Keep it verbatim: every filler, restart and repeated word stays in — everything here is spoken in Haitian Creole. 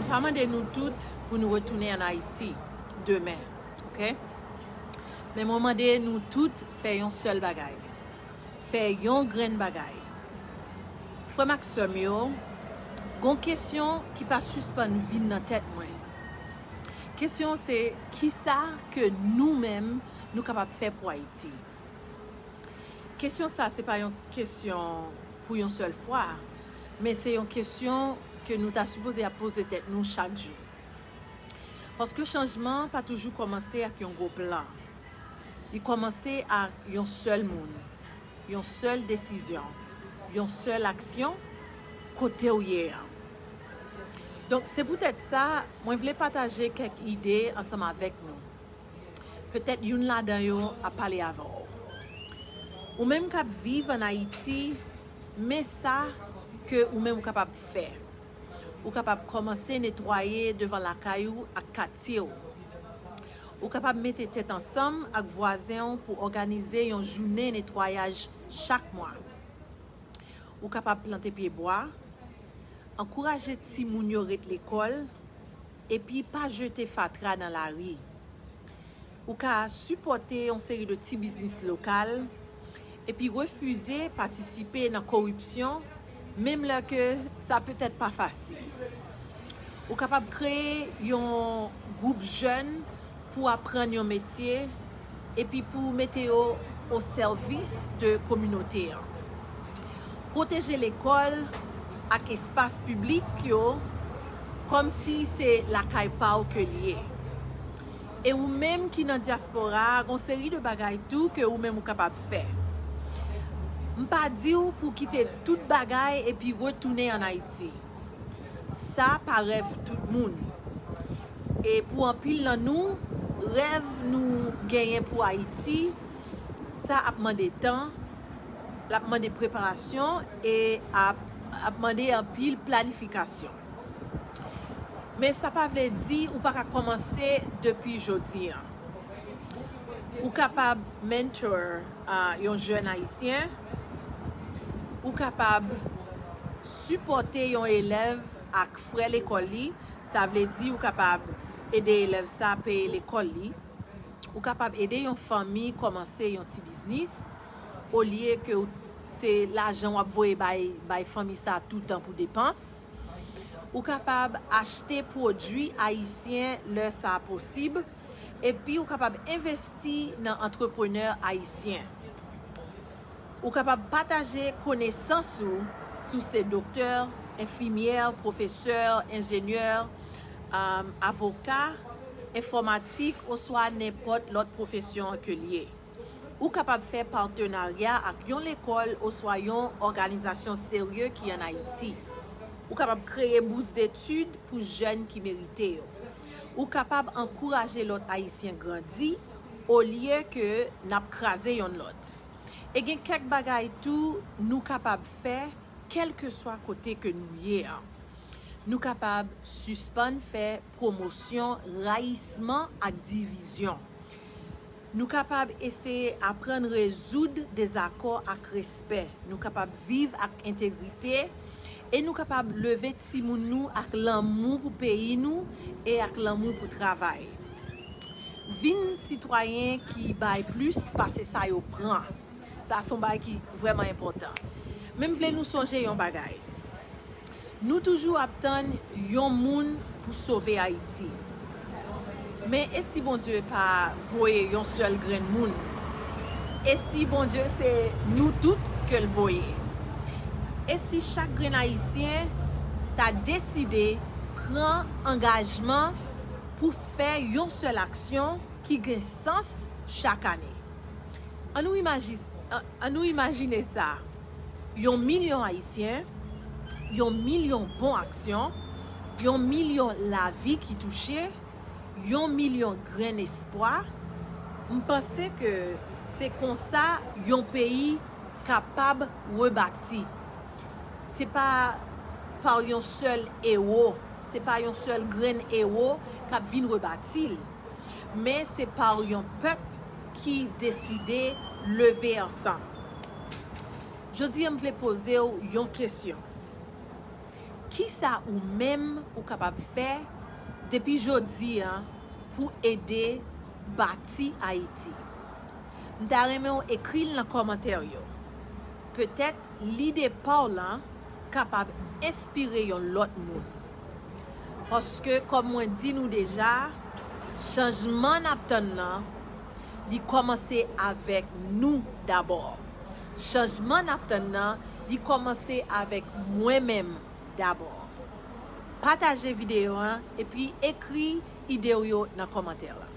Pa mande nou tout pou nou retounen ann Ayiti demen, oke? Men mwen mande nou tout fè yon sèl bagay. Fè yon grenn bagay. Frè m ak sè m yo, gon kesyon ki pa sispann vin nan tèt mwen. Kesyon se, kisa ke nou menm nou kapab fè pou Ayiti? Kesyon sa se pa yon kesyon pou yon sèl fwa, men se yon kesyon ke nou ta sipoze ap poze tèt nou chak jou. Paske chanjman pa toujou kòmanse ak yon gwo plan. Li kòmanse ak yon sèl moun, yon sèl desizyon, yon sèl aksyon, kote w ye an. Donk, se poutèt sa, mwen vle pataje kèk ide ansanm avèk nou. Petèt youn ladan yo ap pale avè w. Ou menm k ap viv ann Ayiti, men sa ke ou menm ou kapab fè. Ou kapab kòmanse netwaye devan lakay ou ak katye w. Ou kapab mete tèt ansanm ak vwazen w pou òganize yon jounen netwayaj chak mwa. Ou kapab plante pye bwa, ankouraje timoun yo ret lekòl, epi pa jete fatra nan lari. Ou ka sipòte yon seri de ti biznis lokal, epi refize patisipe nan koripsyon, menm lè ke sa petèt pa fasil. Ou kapab kreye yon gwoup jèn pou aprann yon metye, epi pou mete yo o sèvis de kominote an. Pwoteje lekòl ak espas piblik yo kòmsi se lakay pa w ke l ye. E ou menm ki nan dyaspora a, gon seri de bagay tou ke ou menm ou kapab fè. M pa di w pou kite tout bagay epi retounen ann Ayiti. Sa pa rèv tout moun. E pou anpil nan nou, rèv nou genyen pou Ayiti, sa ap mande tan, l ap mande preparasyon e ap, ap mande anpil planifikasyon. Men sa pa vle di ou pa ka kòmanse depi jodi an. Ou kapab mentor, ah, yon jèn ayisyen. Ou kapab sipòte yon elèv ak frè lekòl li. Sa vle di ou kapab ede elèv sa peye lekòl li. Ou kapab ede yon fanmi kòmanse yon ti biznis, olye ke w, se lajan w ap voye bay, bay fanmi sa toutan pou depans. Ou kapab achte pwodui ayisyen lè sa posib, epi ou kapab envesti nan antreprenè ayisyen. Ou kapab pataje konesans ou si w se doktè, enfimyè, pwofesè, enjenyè, um, avoka, enfòmatik, oswa nenpòt lòt pwofesyon ke l ye. Ou kapab fè patenarya ak yon lekòl oswa yon òganizasyon serye ki ann Ayiti. Ou kapab kreye bous detid pou jèn ki merite yo. Ou kapab ankouraje lòt Ayisyen grandi olye ke n ap kraze yonn lòt. E gen kèk bagay tou nou kapab fè, kèlkeswa kote ke nou ye an. Nou kapab sispann fè pwomosyon rayisman ak divizyon. Nou kapab eseye aprann rezoud dezakò ak respè. Nou kapab viv ak entegrite e nou kapab leve timoun nou ak lanmou pou peyi nou e ak lanmou pou travay. Vin sitwayen ki bay plis pase sa yo pran. Sa se yon bagay ki vrèman enpòtan. Men m vle nou sonje yon bagay. Nou toujou ap tann yon moun pou sove Ayiti. Men e si Bondye pa voye yon sèl grenn moun? E si Bondye se nou tout ke l voye? E si chak grenn Ayisyen ta deside pran angajman pou fè yon sèl aksyon ki gen sans chak ane? Ann nou imaji-, an, ann nou imajine sa. Yon milyon Ayisyen, yon milyon bon aksyon, yon milyon lavi ki touche, yon milyon grenn espwa. M panse ke se konsa yon peyi kapab rebati. Se pa pa yon sèl ewo, se pa yon sèl grenn ewo k ap vin rebati l, men se pa yon pèp ki deside leve ansanm. Jodi a, m vle poze w yon kesyon. Kisa ou menm ou kapab fè depi jodi a pou ede bati Ayiti? M ta renmen w ekri l nan kòmantè yo. Petèt lide pa w lan kapab enspire yon lòt moun. Paske, kòm mwen di nou deja, chanjman n ap tann nan, li kòmanse avèk nou dabò. Chanjman n ap tann nan, li kòmanse avèk mwen menm dabò. Pataje videyo an epi ekri ide w yo nan kòmantè la.